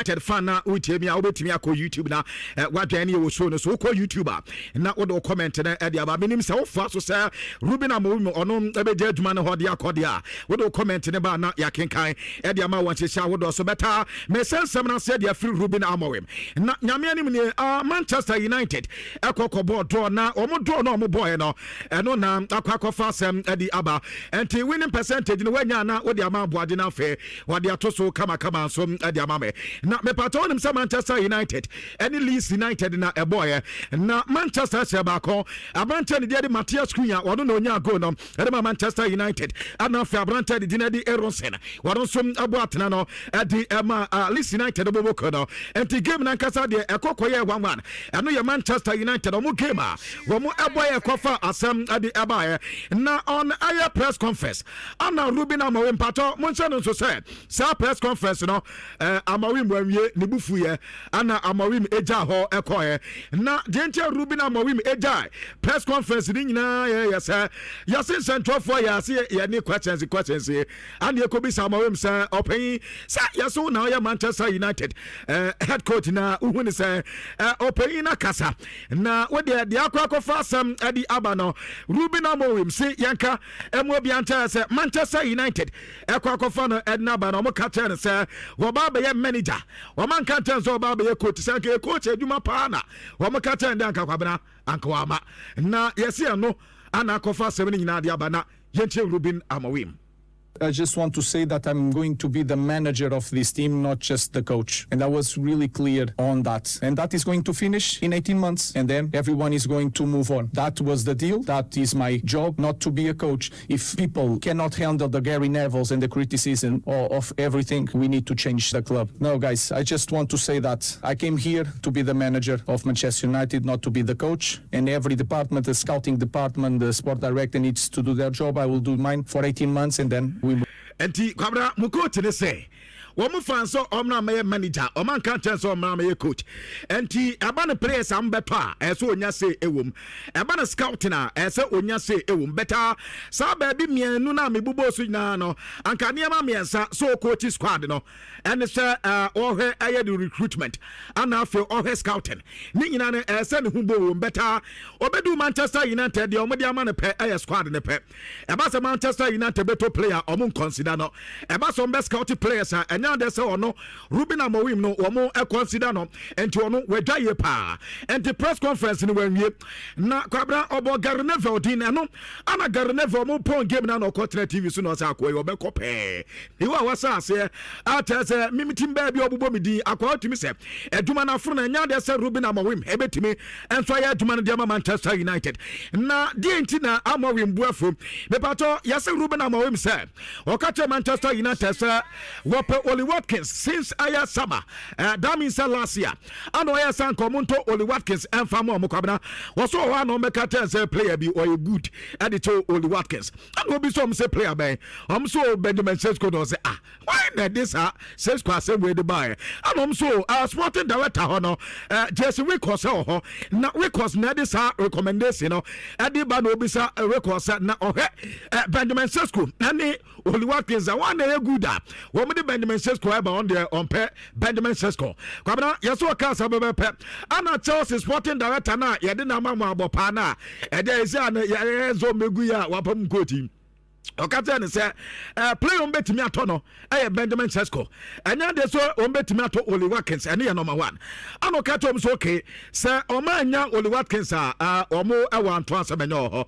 United fan na wotie mi a, wobɛtumi akɔ YouTube na wadwan ne yɛwɔ show no so. Wokɔ YouTube a, na wode wo comment no ɛde aba. Menim sɛ wofoa so sɛ Ruben Amorim ɔno ɛbɛgya adwuma no hɔ de akɔ deɛ a, wode wo comment no ba na yɛakenkan ɛde ama wɔn nhyehyɛ ahodoɔ so bɛtaa mesɛ nsɛm no aseɛ de afiri Ruben Amorim. Na Nyame anim nie, Manchester United ɛkɔ kɔbɔɔ draw, na wɔn draw no a wɔn bɔɔɛ no, ɛno na akɔ akɔfa asɛm ɛde aba. Nti winning percentage no wanya na wode ama aboade no, afei wɔde ato so kamakama nso ɛde ama me. Na mepatɛ, wonim sɛ Manchester United ɛne Leeds United na ɛbɔɔyɛ, na Manchester hyɛ baako. Aberanteɛ ne deɛ de Matheus Cunha, ɔno na onya goal no ɛde ma Manchester United, ɛna afei aberanteɛ de din de Aaronson, wɔno nso ɛbɔ atena no ɛde ɛma Leeds United bɔbɔkɔ no. Nti game nankasa deɛ, ɛkɔ kɔyɛ 1-1. Ɛno yɛ Manchester United ɔmo game a wɔn ɛbɔ yɛ kɔfa asɛm ɛde ɛbaeɛ. Na on ɛyɛ press conference ana Ruben Amorim, mpatɔ monhyɛ no nso sɛ saa press conference no, Amorim wanwie, ne bufu yɛ ana Amorim egya hɔ ɛkɔɛ. Na deɛ nti Ruben Amorim egya press conference ne nyinaa yɛ sɛ yɛse nsɛntwerɛfoɔ yɛ ase yɛ ne questions questions ana ɛkɔbisa Amorim sɛ, ɔpanyin, sɛ yɛso na ɔyɛ Manchester United head coach, na wohu ne sɛ ɔpanyin no kasa na wodeɛ deɛ akɔ akɔfa asɛm de aba no. Ruben Amorim se yɛnka ɛmu obi ankyerɛ sɛ Manchester United ɛkɔ akɔfa no ɛde aba no, ɔmo ka kyerɛ no sɛ wɔba abɛyɛ manager. Wɔma nka nkyɛn sɛ ɔba abɛyɛ coach, sɛ anka yɛ coach adwuma paa na wɔn ka kyerɛ no de anka kwabena anka wama. Na yɛsi ɛno ana akɔfa asɛm no nyinaa de aba. Na yɛnkyerɛ Ruben Amorim. I just want to say that I'm going to be the manager of this team, not just the coach. And I was really clear on that. And that is going to finish in 18 months. And then everyone is going to move on. That was the deal. That is my job, not to be a coach. If people cannot handle the Gary Nevilles and the criticism of everything, we need to change the club. No, guys, I just want to say that I came here to be the manager of Manchester United, not to be the coach. And every department, the scouting department, the sport director needs to do their job. I will do mine for 18 months and then we move. Nti kwabra mo coach ne sɛ wɔn fa nso ɔmna mɛyɛ manager, ɔma nka nkyɛn sɛ ɔmna mɛyɛ coach. Nti ɛba no players a mbɛtɔ a, ɛsɛ onya se ɛwɔ mu. Ɛba no scouting a, ɛsɛ onya se ɛwɔ mu. Bɛta saa baabi mmienu na mebobɔ so nyinaa no, anka nneɛma mmiɛnsa so coach squad no ɛne sɛ ɔhwɛ ɛyɛ the recruitment, ana afei ɔhwɛ scouting ne nyinaa no, ɛsɛ ne ho bɔ wɔ mu. Bɛta ɔbɛdu Manchester United deɛ, ɔmo de ama no pɛ ɛyɛ squad ne pɛ. Ɛba sɛ Manchester United bɛtɔ player, ɔmo nconsider no. Ɛba sɛ ɔmo bɛ scout players a, ɛnyɛ adeɛ sɛ ɔno Ruben Amorim no wɔn consider no. Nti ɔno wadwa yie paa. Nti press conference no wanwie na kwabra ɔbɔ Gary Neville din. Ɛno ana Gary Neville ɔmo pɔn game na ɔkɔ tena TV so na ɔsɛ akɔ yi ɔbɛkɔ pɛɛ iwa a wasa aseɛ akyerɛ sɛ mimitim baabi a ɔbobɔ mi din akɔ ɔtumi sɛ adwuma no aforo no. Ɛnyɛ adeɛ sɛ Ruben Amorim ɛbɛtumi nso ayɛ adwuma no deɛ ama Manchester United. Na deɛ nti na Amorim bu afu, mepatɔ, yɛsɛ Ruben Amorim sɛ ɔka kyerɛ Manchester United sɛ wɔpɛ Oli Watkins since ɛyɛ summer, that means sɛ last year ana ɔyɛ sɛ anka ɔmo ntɔ Oli Watkins ɛmfa ma ɔmo. Kwabena wɔso wɔ hɔ a na ɔmbɛka kyerɛ sɛ player bi ɔyɛ good ɛde kyɛ Oli Watkins, ɛna obi sɛ ɔmo sɛ player bɛn? Ɔmo so Benjamin Sesko. Na ɔsɛ, ah, why na ɛde saa Sesko asɛm wei de baeɛ? Ɛna ɔmo so sporting director hɔ no, Jason Wilcox wɔ hɔ, na Wilcox na ɛde saa recommendation no ɛde ba. Na obisa Wilcox sɛ na ɔhwɛ Benjamin Sesko ɛne Oli Watkins a, wɔn na ɛyɛ good a wɔn de Benjamin Sesko ɛba? Wɔn deɛ ɔmpɛ Benjamin Sesko. Kwabena, yɛsɛ ɔka asa bɛbɛpɛ ana Chelsea sporting director na yɛde na ama mo abɔ paa na ɛdeɛ ɛsɛ a no yɛyɛ nso mmegu yi a wapam coach, ɔka kyerɛ ne sɛ player wɔn bɛtumi atɔ no ɛyɛ Benjamin Sesko, ɛnyɛ de so wɔn bɛtumi atɔ Oli Watkins. Ɛne yɛ number one. Ana ɔka kyerɛ wɔn sɛ okay, sɛ ɔmo anya Oli Watkins a, ɔmo ɛwɔ Antoine Semenyo wɔ hɔ,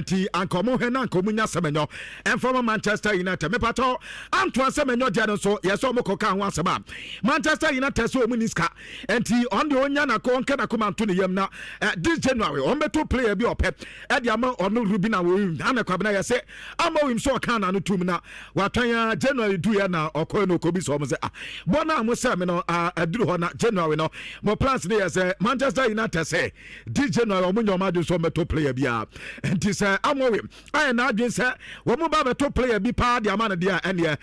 nti anka ɔmo hwɛ na anka ɔmo nya Semenyo ɛnfama Manchester United. Mepatɔ, Antoine Semenyo deɛ no nso yɛ sɛ ɔmo kɔ ka ho asɛm a, Manchester United sɛ ɔmo ni sika, nti ɔno deɛ ɔnya nako ɔnka nako ma nto ne yam na this January ɔmo bɛtɔ player bi ɔpɛ ɛde ama ɔno Ruben Amorim. Ana kwabena yɛ sɛ Amorim sɛ ɔka na no tum na watwɛn a January du yɛ na ɔkɔɛ no ɔkɔbi sɛ ɔmo sɛ, ah, bɔ no a mo sɛ me no aduru hɔ na January no mo plans ne yɛ sɛ Manchester United sɛ this January ɔmo nyɛ ɔmo adwene sɛ ɔmo bɛtɔ player biara. Nti sɛ Amorim ayɛ n'adwene sɛ wɔn ba bɛtɔ player bi paa de ama no deɛ a, ɛneɛ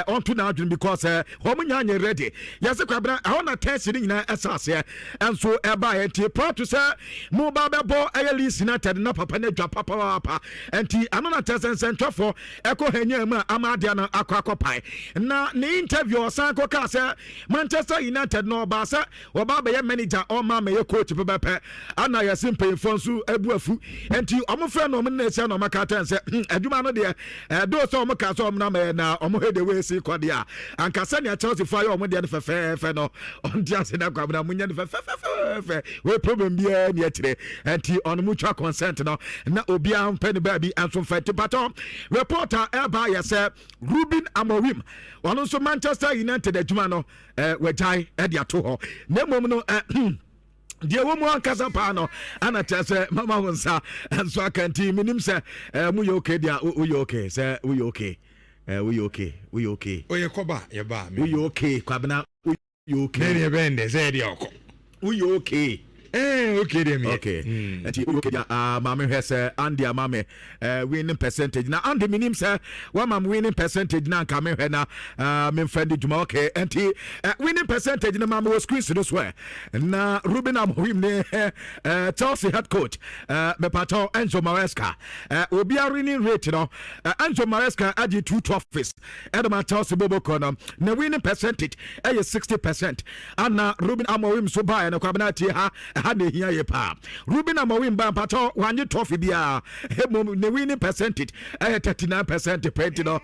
ɔnto n'adwene because wɔn nya anyɛ ready. Yɛsɛ kwabena ɛhɔ na tension ne nyinaa ɛsa aseɛ ɛnso ɛbaeɛ. Nti prior to sɛ mo ba bɛbɔ ɛyɛ Leeds United na papa no adwa papaapa, nti ɛno na kyerɛ sɛ nsɛntwɛfoɔ Chelseafoɔ ɛkɔ hanya mu a ama adeɛ no akɔ akɔpae. Na ne interview ɔsan kɔ kaa sɛ Manchester United no ɔbaa sɛ ɔba abɛyɛ manager, ɔma mɛyɛ coach pɛpɛpɛ. Ana yɛse mpanyinfoɔ nso abu afu, nti ɔmo frɛ no, ɔmo ne n'ahyia na ɔmo aka kyɛn sɛ adwuma no deɛ ɛdo sɛ ɔmo ka sɛ ɔmo nam ɛyɛ na ɔmo hwɛ de wei si kɔ deɛ a, anka sɛnea Chelsea fo ayɛ ɔmo deɛ no fɛfɛɛfɛ no, ɔnte ase na kwamina mo nyɛ no fɛfɛɛfɛfɛ wei problem biara ni akyire. Nti ɔno mutual consent no na obiara mpɛ ne baabi nso mfɛ. Nti patɔ reporter ɛba yɛ sɛ Ruben Amorim, ɔno nso Manchester United adwuma no wagyae ɛde ato hɔ. Na mmom no deɛ wɔ mu ankasa paa no ana kyerɛ sɛ mama wo nsa nso aka. Nti menim sɛ moyɛ okay deɛ, woyɛ okay sɛ woyɛ okay, woyɛ okay, woyɛ okay. Oyɛ kɔba yɛba. Woyɛ okay, Kwabena, woyɛ okay? Ne deɛ bɛn dɛ sɛ yɛdeɛ ɔkɔ. Woyɛ okay? Okay deɛ meyɛ. Okay, nti woyɛ okay deɛ, maame, hwɛ sɛ Andy ama me winning percentage na Andy, menim sɛ wama me winning percentage na anka mehwɛ na memfa ndi dwuma. Okay, nti winning percentage no ma me wɔ screens no so ɛ. Na Ruben Amorim ne Chelsea head coach mepatɔ Enzo Maresca, obiara winning rate no, Enzo Maresca agye two trophies ɛde ma Chelsea boboko no, na winning percentage ɛyɛ 60%. Ana Ruben Amorim so baeɛ no, Kwabena, tie ha, ɛha na ehia yɛ paa. Ruben Amorim ba mpatɔ wanye trophy biara, mmom ne winning percentage ɛyɛ 39% pɛnti no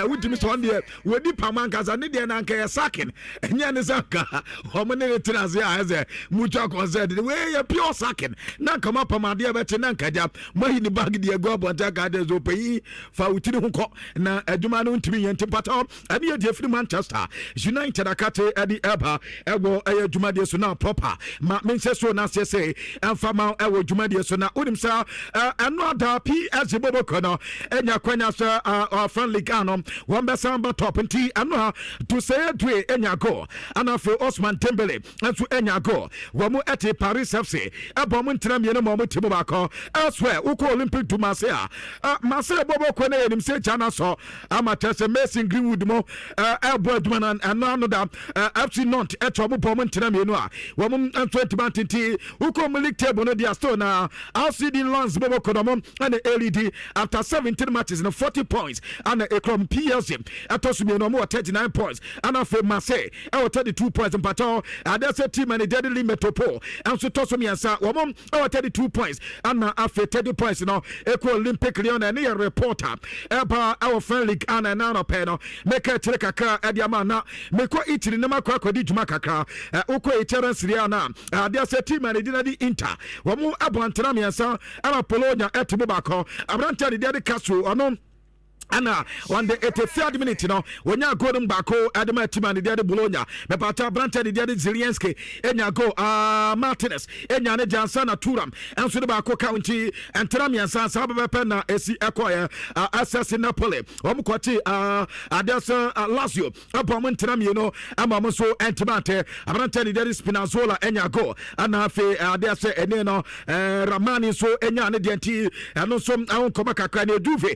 wotumi sɛ ɔno deɛ wɔdi pam ankasa. Ne deɛ na anka yɛ sacking, ɛnyɛ ne sɛ anka ɔmo ne ne tena ase a ɛsɛ mutual consent. Wei yɛ pure sacking na anka mo apam adeɛ bɛkye na anka gya moayi ne bag deɛ agu abɔnten aka adeɛ sɛ ɔpanyin fa wo tiri ho kɔ na adwuma no ntumi yɛ. Nti mpatɔ ɛne yɛ deɛ firi Manchester United akate ɛde ɛba ɛwɔ ɛyɛ dwumadeɛ so na proper ma menhyɛ so na aseɛ sɛ ɛmfa ma ɛwɔ dwumadeɛ so. Na wonim sɛ ɛno ada PSG boboko no ɛnya kwanya sɛ ɔfran League ano wɔn bɛsan ba top. Nti ɛno a Désiré Doué ɛnya goal, ana afei Ousmane Dembele nso ɛnya goal. Wɔn mu ɛte Paris FC ɛbɔ wɔn ntena mmienu ma wɔn ti mu baako. Elsewhere, wokɔ Olympique du Marseille a, Marseille boboko no yɛnim sɛ gya no sɔ ama kyerɛ sɛ Mason Greenwood mu ɛbɔ adwuma no. Ɛno ano da FC Nantes ɛkyɛ ɔmo bɔ ɔmo ntena mmienu a wɔn nso ntoma ntete. Wokɔ mu league table no deɛ, still na RCD Lens bɔbɔ kɔdɔm ɛna ɛlead after 17 matches no, 40 points ana ekura mu. PSG ɛtɔ so mmienu, ɔmo wɔ 39 points, ɛna afei Marseille ɛwɔ 32 points. Mpatɔ adeɛ sɛ team ɛne deɛ de Metropole ɛnso tɔ so mmiɛnsa, wɔn ɛwɔ 32 points, ɛna afei 30 points no ekɔ Olympic Lyon. Ɛne yɛ reporter ɛba ɛwɔ French League ana ɛna anɔpɛ no meka akyire kakra ɛde ama na mekɔ Italy ne makɔ akɔdi dwuma kakra. Wokɔ Italian Serie A na adeɛ sɛ team a ne dina de Inter, wɔn abɔ ntena mmiɛnsa ɛma Bologna ɛte mu baako. Aberanteɛ ne deɛ de Castro, ɔno ɛna on the 83rd minute no wɔnya goal no baako ɛde ma team a ne deɛ de Bologna. Mɛpata aberanteɛ ne deɛ de Zielinski ɛnya goal, Martinez ɛnya ne Jansa na Thuram ɛnso de baako ka. Nti ɛntena mmiɛnsa saa bɛbɛpɛ na ɛsi ɛkɔɛ. SS Napoli wɔn kɔkye adeɛ sɛ Lazio ɛbɔ ɔmo ntena mmienu ama ɔmo nso ɛntoma ante. Aberanteɛ ne deɛ de Spinazzola ɛnya goal, ɛna afei adeɛ sɛ ɛne no Ramani nso ɛnya ne deɛ. Nti ɛno nso ɛho nkɔmɔ kakra ne Juve.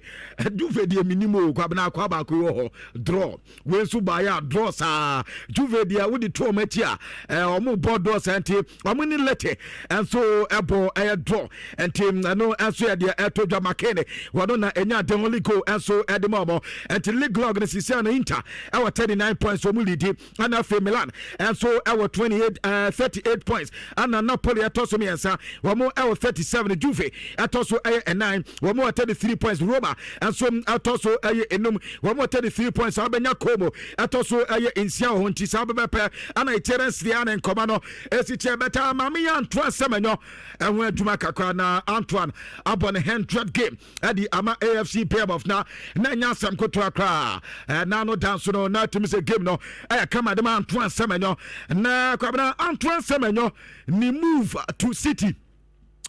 Juve deɛ minim o, Kwabena, akɔ baako wɔ hɔ draw, wei nso baayɛ a draw saa. Juve deɛ wode to ɔmo akyi a ɔmo bɔ draw saa. Nti ɔmo ne Lecce nso ɛbɔ ɛyɛ draw. Nti ɛno nso yɛ deɛ ɛto dwa. Makene wɔno na ɛnya the only goal nso ɛde ma ɔmo. Nti league log no sisi ano, Inter ɛwɔ 39 points, ɔmo lead, ɛna afei Milan nso ɛwɔ 28 38 points, ɛna Napoli ɛtɔ so mmiɛnsa, wɔn ɛwɔ 37. Juve ɛtɔ so ɛyɛ ɛnan, wɔn wɔ 33 points. Roma nso ɛtɔ so ɛyɛ enum, wɔn wɔ 33 points. A wɔbɛnya Como ɛtɔ so ɛyɛ nsia wɔ hɔ. Nti saa bɛbɛpɛ ɛna Italian Serie A ne nkɔmɔ no esi kyɛ bɛta. Maame yɛ Antoine Semenyo ɛho adwuma kakra na Antoine abɔ ne 100 game ɛde ama AFC Bournemouth na ɛnyɛ asɛm kotoa koraa. Ɛna no da nso no na tumi sɛ game no ɛyɛ kama de ma Antoine Semenyo. Na Kwabena, Antoine Semenyo ne move to City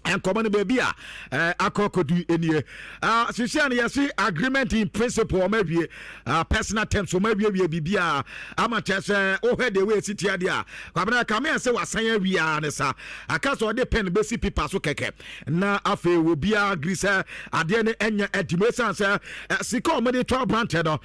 nkɔmɔ no baabi a akɔ akɔdu nie. Sisia no yɛse agreement in principle ɔma awie, personal terms ɔma awiewie biribiaa ama kyerɛ sɛ wohwɛ deɛ wɔɛsi tia deɛ a, Kwabena, kame a sɛ wasan awiaa ne sa aka sɛ ɔde pen bɛsi paper so kɛkɛ na afei obiara agree sɛ adeɛ no ɛnyɛ adi mu, ɛsiane sɛ sika ɔmode tɔ aberantɛ no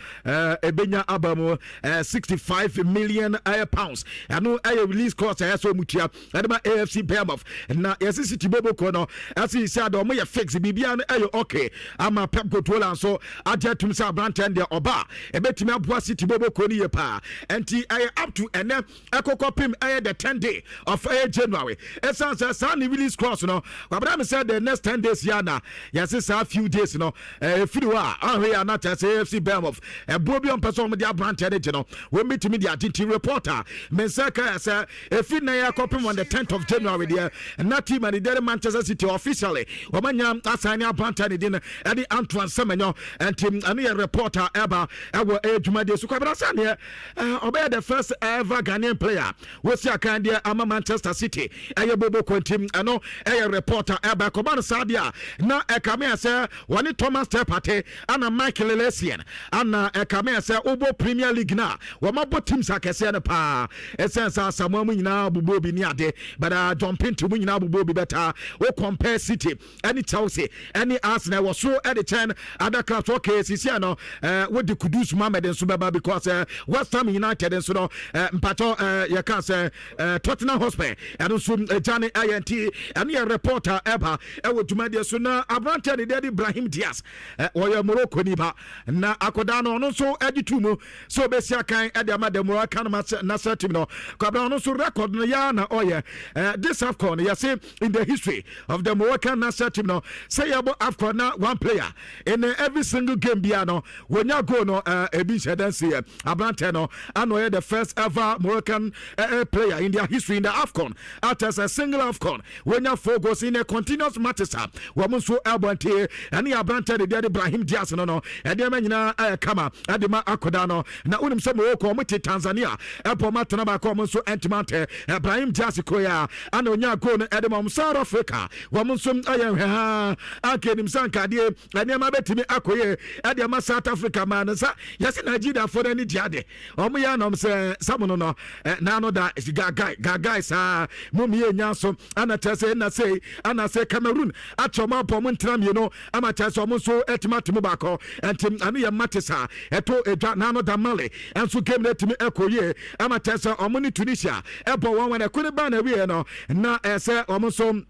ɛbɛnya aba mu 65 million pounds. Ɛno ɛyɛ release cost ɛyɛ sɛ ɔmutua ɛde ma AFC Bournemouth. Na yɛse City boboko bɔbɔkuo no ɛsi sɛ ade ɔmo yɛ fix, biribiara no ɛyɛ okay ama Pep Guardiola nso agye atum sɛ aberanteɛ deɛ ɔba ɛbɛtumi aboa City bɔbɔkuo no yie paa. Ɛnti ɛyɛ up to ɛnɛ ɛkɔkɔ pim ɛyɛ the 10 day of ɛyɛ January, ɛsiane sɛ saa ne release clause no wabra mi sɛ the next 10 days yɛ na yɛse saa few days no ɛfiri hɔ a ahwɛ yɛ ana kyerɛ sɛ AFC Bournemouth ɛboɔ bi a ɔmpɛ sɛ ɔmde aberanteɛ no gye no, wɔmmɛtumi de agye. Nti reporter me nsa ka yɛ sɛ ɛfiri nnɛ yɛ kɔpem on the 10th of January deɛ, na team a ne deɛ Manchester City officially wɔmanya asan ne aberanteɛ ne din ɛde Antoine Semenyo. Ɛnti ɛno yɛ reporter ɛba ɛwɔ ɛyɛ dwumadie so. Kwabena sɛ neɛ ɔbɛyɛ the first ever Ghanaian player wosi akan deɛ ama Manchester City ɛyɛ bobo kwantim. Ɛno ɛyɛ reporter ɛba ɛkɔba no saa deɛ a na ɛkame sɛ wɔne Thomas Partey ana Michael Essien ana ɛkame sɛ wobɔ Premier League na wɔmabɔ teams akɛseɛ no paa, ɛsiane sɛ Asamoa mu nyinaa bobɔ bi ne ade, but John Pinto mu nyinaa bobɔ bi bɛtaa wo compare City ɛne Chelsea ɛne Arsenal ɛwɔ soro ɛde kyɛn other clubs. Okay, sisia no wode Kudus Mohammed nso bɛba because West Ham United nso no mpatɔ yɛka sɛ Tottenham Hotspur ɛno nso agya ne ɛyɛ. Nti ɛno yɛ reporter ɛba ɛwɔ dwumadeɛ so. Na aberanteɛ ne deɛ de Brahim Diaz, wɔyɛ Morocco nipa na akɔdaa no ɔno nso ɛde tu mu sɛ ɔbɛsi akan ɛde ama the Moroccan national team no. Kwabena, ɔno nso record no yɛa na ɔyɛ this AFCON. Yɛse in the history of the Moroccan national team no, sɛ yɛbɔ AFCON na one player in every single game bia no wɔnya goal no, ebi nhyɛ dɛn se yɛ aberanteɛ no ana ɔyɛ the first ever Moroccan player in their history in the AFCON after a single AFCON wɔnya four goals in a continuous matches a wɔn nso ɛbɔ. Nti ɛne yɛ aberanteɛ de deɛ de Brahim Diaz no, ɛdeɛma nyinaa ɛyɛ kama ɛde ma akɔda no. Na wonim sɛ Morocco ɔmo te Tanzania ɛbɔ ɔmo atena baako, ɔmo nso ɛntoma ntɛ. Brahim Diaz kuro yi a ana onya goal no ɛde ma ɔmo. South Africa wɔn nso ɛyɛ nhwɛ ha anka enim sɛ ankadeɛ nneɛma bɛtumi akɔ yie ɛde ama South Africa maa no nsa. Yɛsɛ Nigeriafoɔ no ani gye ade ɔmo yɛ anam sɛ samu no n'ano da gagai gagai saa mo mmiɛ nya so ana kyerɛ sɛ ɛna sei ana sɛ Cameroon akyɛ ɔmo abɔ ɔmo ntena mmienu ama kyerɛ sɛ ɔmo nso ɛtumi ate mu baako. Ɛnti ɛno yɛ mate saa ɛto edwa n'ano da. Mali ɛnso game no ɛtumi ɛkɔ yie ama kyerɛ sɛ ɔmo ne Tunisia ɛbɔ wɔn wɔn ɛko ne ba na ɛwie no na ɛsɛ ɔmo nso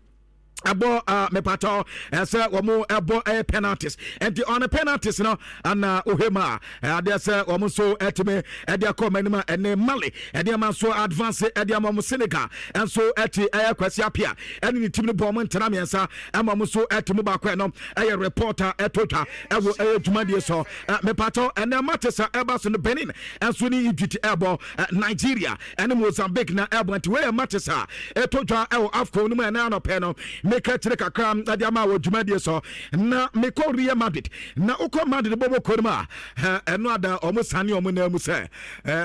ɛbɔ mepatɔ ɛsɛ wɔn ɛbɔ ɛyɛ penalties. Nti ɔne penalties no ana ohwɛ mu a adeɛ sɛ wɔn nso ɛtumi ɛde akɔ wɔn anim a ɛne Mali ɛde ama nso advance ɛde ama wɔn. Senegal ɛnso ɛte ɛyɛ Kwasi Apia ɛne ne team no bɔ wɔn ntena mmiɛnsa ɛma wɔn nso ɛte mu baako. Ɛno ɛyɛ reporter ɛto twa ɛwɔ ɛyɛ dwumadie so. Mepatɔ ɛnɛ matches a ɛba so no, Benin ɛnso ne Egypt ɛbɔ, Nigeria ɛne Mozambique na ɛbɔ. Nti wɔyɛ matches a ɛto dwa ɛwɔ AFCON no mu ɛnɛ anɔpɛ no meka kyerɛ kakra ɛde ama wɔ dwumadie so. Na mekɔ Real Madrid na wokɔ Madrid bɔbɔ kɔ no mu a, ɛno ada ɔmo sane ɔmo nan mu sɛ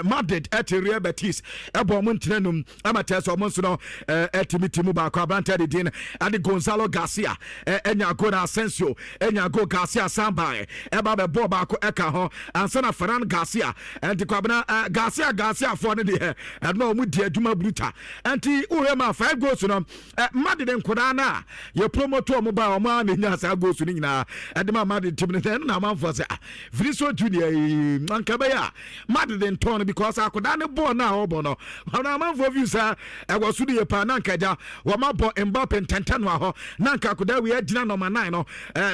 Madrid ɛte Real Betis ɛbɔ ɔmo ntena num ama kyerɛ sɛ ɔmo nso no ɛtumi ti mu baako. Aberante de din ade Gonzalo Garcia ɛnya go na Asensio ɛnya go. Garcia san bae ɛba bɛbɔ baako ɛka ho ansa na Ferran Garcia. Ɛnti Kwabena, Garcia Garcia foɔ no deɛ ɛno ɔmo di adwuma bruta. Ɛnti wohwɛ ma five goals no, Madrid nkɔdaa no a yɛ promote ɔmo ba ɔmo a na nya saa goals no nyinaa ɛde ma Madrid team no. Ɛno na amanfoɔ sɛ, ah, Vinicius Junior yi anka bɛyɛ a Madrid ntɔn no because akɔdaa ne bɔɔl no a ɔbɔ no ɔno amanfoɔ view sɛ ɛwɔ so no yɛ paa. Na anka agya wɔn abɔ Mbappe ntɛntɛn no ahɔ na anka akɔdaa wei agyina number 9 no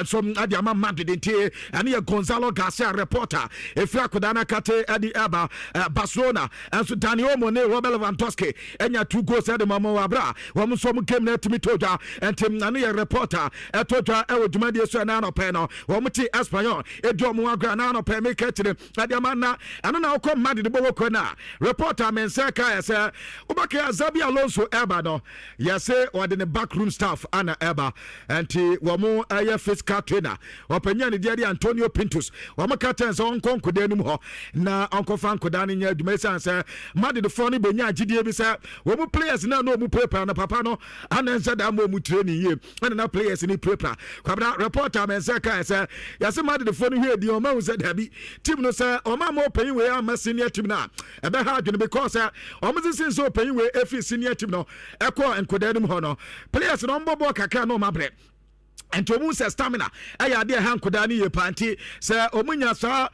so ɛde ama Madrid. Nti ɛne yɛ Gonzalo Garcia reporter efiri akɔdaa no akate ɛde ɛba. Barcelona ɛnso Dani Olmo ne Robert Lewandowski ɛnya two goals ɛde ma ɔmo abra wɔn nso ɔmo game no atumi to dwa. Nti ɛno yɛ reporter ɛto dwa ɛwɔ dwumadie so. Ɛna anɔpɛ no wɔn te Espanyol edi ɔmo agorɔ. Ɛna anɔpɛ meka kyerɛ ɛde ama na ɛno na wokɔ Madrid bɔ wɔkɔ no a, reporter me nsa ka yɛ sɛ wobɛka Xabi Alonso ɛba no, yɛse wɔde ne backroom staff ana ɛba. Nti wɔn ɛyɛ physical trainer ɔpanyin ne deɛ de Antonio Pintus, wɔn ka kyɛn sɛ ɔnkɔ nkoda anim hɔ na ɔnkɔfa nkoda no nyɛ adwuma, esiane sɛ Madridfoɔ no bɛnya agyidie bi sɛ wɔn players na wɔn pirapira no papa no ana nhyɛ da ma wɔn training yie ɛna na players ni pirapira. Kwabena, reporter mɛ nsa ka sɛ yɛsɛ Madridfoɔ no hwɛ di wɔn ahu sɛ dabi, team no sɛ wɔn ama ɔpanyin wei ama senior team no a ɛbɛha adwene because wɔn sisi sɛ ɔpanyin wei efi senior team no ɛkɔ nkoda anim hɔ no, players no wɔn bɔ bɔɔl kakra na wɔn abrɛ. Nti ɔmu sɛ stamina ɛyɛ adeɛ ɛha nkodaa no yie paa, nti sɛ ɔmu nya saa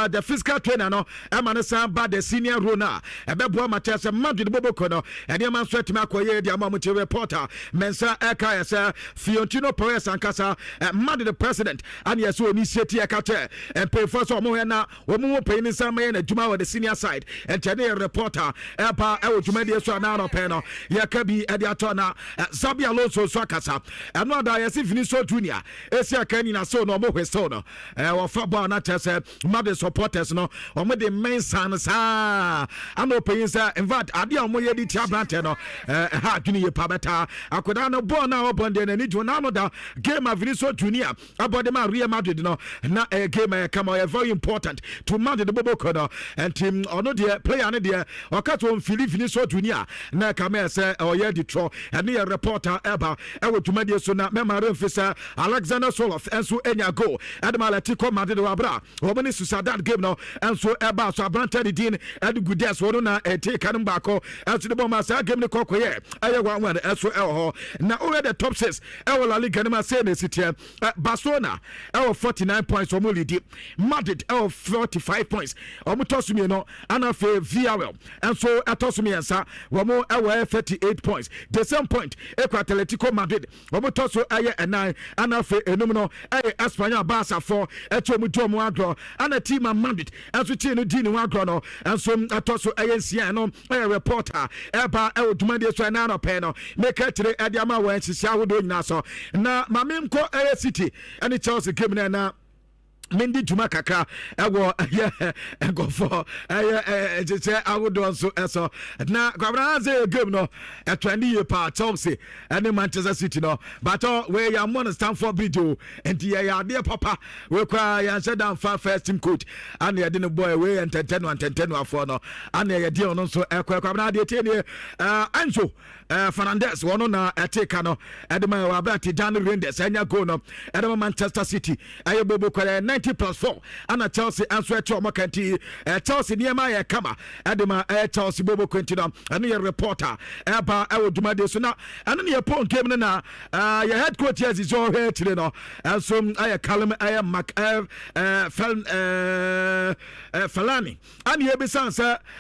the physical trainer no ɛma no san ba the senior role no a, ɛbɛboa ma kyerɛ sɛ Madrid bɔbɔkɔ no ɛnneɛma nso atumi akɔ yie de ama ɔmo. Nti reporter mɛnsa ɛka yɛ sɛ Florentino Perez ankasa, Madrid president, ane yɛ sɛ ɔni sie ti ɛka kyɛ mpanyinfoɔ sɛ ɔmo hwɛ na wɔn mu panyin nsa mɛyɛ n'adwuma wɔ the senior side. Nti ɛne yɛ reporter ɛba ɛwɔ dwumadie so a na anɔpɛ no yɛka bi ɛde atɔ. Na Xabi Alonso nso akasa. Ɛno ada yɛsi Vinicius Junior esi aka nyina so no, ɔmo whistle no, wɔfa bɔɔl na kyerɛ sɛ Madrid supporters no ɔmo de mmɛnsa no saa ana ɔpanyin sɛ in fact adeɛ a ɔmo yɛ de tia aberanteɛ no ɛha adwene yie pa bɛta akwadaa no bɔɔl no a ɔbɔ deɛ n'ani gye n'ano da. Game a Vinicius Junior abɔde ma Real Madrid no na ɛyɛ game a ɛyɛ kama, ɔyɛ very important to Madrid boboko no. Nti ɔno deɛ, player no deɛ, ɔka sɛ ɔmfili Vinicius Junior na ɛka mɛ sɛ ɔyɛ di trɔ. Ɛne yɛ reporter ɛba ɛwɔ dwumadie so. Na mɛma remfi sɛ Alexander Sorloth ɛnso anya goal ɛde ma Atletico Madrid wɔ abera wɔn ne Sociedad game no ɛnso ɛba so. Aberante de din ɛde Guedes, wɔn na ɛte ka no baako ɛnso de bɔ ma saa game no kɔkɔyɛ ɛyɛ 1-1 ɛnso ɛwɔ hɔ. Na ɔyɛ the top six ɛwɔ La Liga no mu asɛ na esi teɛ: Barcelona ɛwɔ 49 points, wɔn lead. Madrid ɛwɔ 45 points, wɔn tɔ so mmienu. Ana afei Villarreal ɛnso ɛtɔ so mmiɛnsa, wɔn ɛwɔ 38 points, the same point ekɔ Atletico Madrid, wɔn tɔ so ɛyɛ ɛnan. Ana afei enum no ɛyɛ Espanyol. Barca fo ɛkyɛ wɔn di wɔn agorɔ, ana team a Madrid ɛnso kyee no di ne ho agorɔ no ɛnso ɛtɔ so ɛyɛ nsia. Ɛno ɛyɛ reporter ɛba ɛwɔ dwumadie so ɛnan anɔpɛ no meka kyerɛ ɛde ama wɔn nhyehyɛ ahodoɔ nyinaa so. Na maame nkɔ ɛyɛ City ɛne Chelsea game no ɛna mendi dwuma kakra ɛwɔ ɛyɛ nkɔfɔ ɛyɛ nhyehyɛ ahodoɔ nso ɛso. Na Kwabena sɛ yɛ game no ɛtrend yie paa, Chelsea ɛne Manchester City no batɔ wei yɛammɔ no Stamford Bridge o, nti yɛyɛ adeɛ papa. Wei koraa yɛnhyɛ da mfa first team coach ana yɛde no bɔɔ. Wei yɛ ntɛntɛnoa ntɛntɛnoafoɔ no ana yɛde ɔno nso ɛkɔ. Kwabena adeɛ tie nie, Enzo Fernandez wɔno na ɛte ka no ɛde ma ɛwɔ abira Tijjani Reijnders ɛnya goal no ɛde ma Manchester City. Ɛyɛ bobo kɔrɛ 90 plus 4 ana Chelsea nso ɛkyɛ ɔmo kanti Chelsea nneɛma yɛ kama ɛde ma ɛyɛ Chelsea bobo kɔnti no. Ɛno yɛ reporter ɛba ɛwɔ dwumadie so. Na ɛno ne yɛ pɔn game no na yɛ head coach yɛ sisi ɔhwɛ akyire no ɛnso ɛyɛ Callum ɛyɛ Mac ɛɛ ɛɛ ɛɛ Felani ana yɛbisa